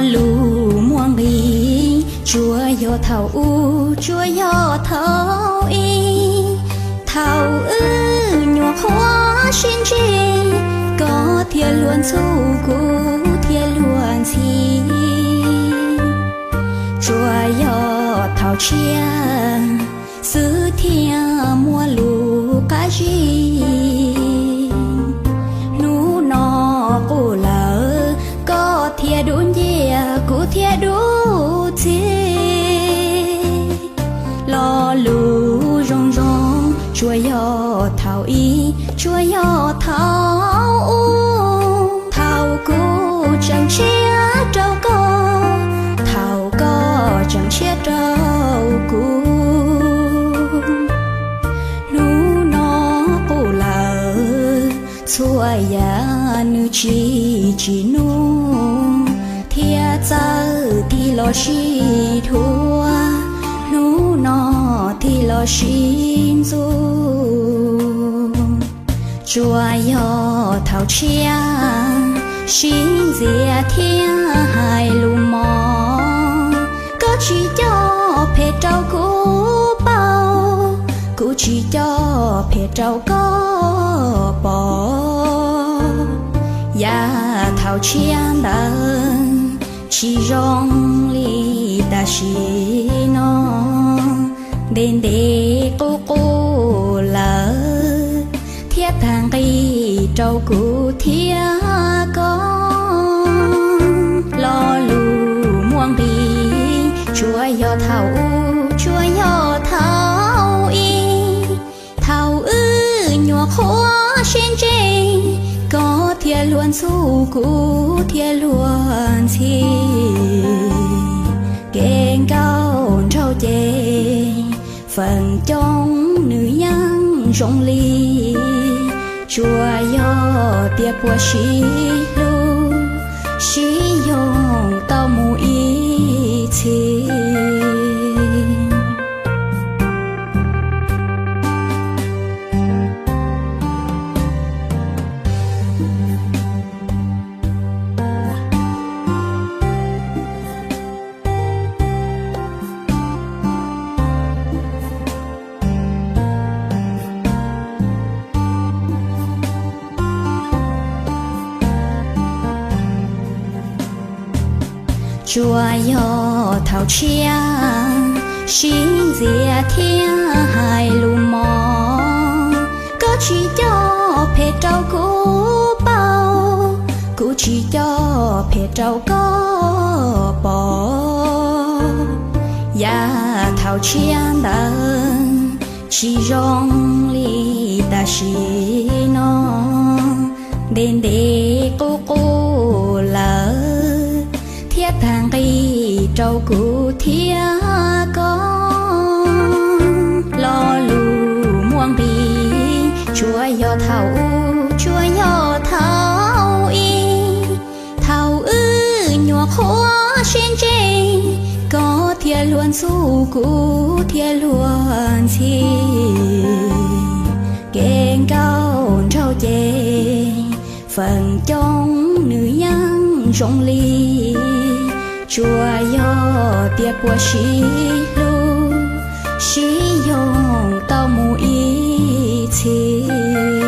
Lus muaj nqis, tsuas yog thaum u, tsuas yog thaum i, thaum wb nyuam qhuav sib ntsib, koj thiaj luag ntxub kuv thiaj luag ntxhi. Tsuas yog thaum tshiab xwb thiaj muaj lus qab zib. Hnub no qub lawm, koj thiaj dub nciab kuv thiaj dub txig. Lo lus zoo zoo, tsuas yog thaum i, tsuas yog thaum u, thaum kuv tseem tshiab rau koj, thaum koj tseem tshiab rau kuv. Hnub no qub lawm, txhua yam nws tsis tsim nyog, thiab txawj tig los sib dhuav, hnub no tig los sib ntxub. Tsuas yog thaum tshiab sib ntxias thiab hais lus mos, koj tsis coj phem rau kuv paub, kuv tsis coj phem rau koj pom. Yav thaum tshiab ntawd tsis zoo li tam sim no, ntev ntev qub qub lawm, thiab tag nqis rau kuv thiab koj. Lo lus muaj nqis, tsuas yog thaum u, tsuas yog thaum i, thaum wb nyuam qhuav sib ntsib, koj thiaj luag ntxub kuv thiaj luag ntxhi. Kev nkauj nraug ces feem coob nws yeej zoo li, tsuas yog tias puas sib hlub, sib yoog tau mus ib txhis. Tsuas yog thaum tshiab sib ntxias thiab hais lus mos, koj tsis coj phem rau kuv paub, kuv tsis coj phem rau koj pom. Yav thaum tshiab ntawd tsis zoo li tam sim no, ntev ntev qub qub lawm, thiab tag nqis rau kuv thiab koj. Lo lus muaj nqis, tsuas yog thaum u, tsuas yog thaum i, thaum wb nyuam qhuav sib ntsib, koj thiaj luag ntxub kuv thiaj luag ntxhi. Kev nkauj nraug ces feem coob nws yeej zoo li, tsuas yog tias puas sib hlub, sib yoog tau mus ib txhis.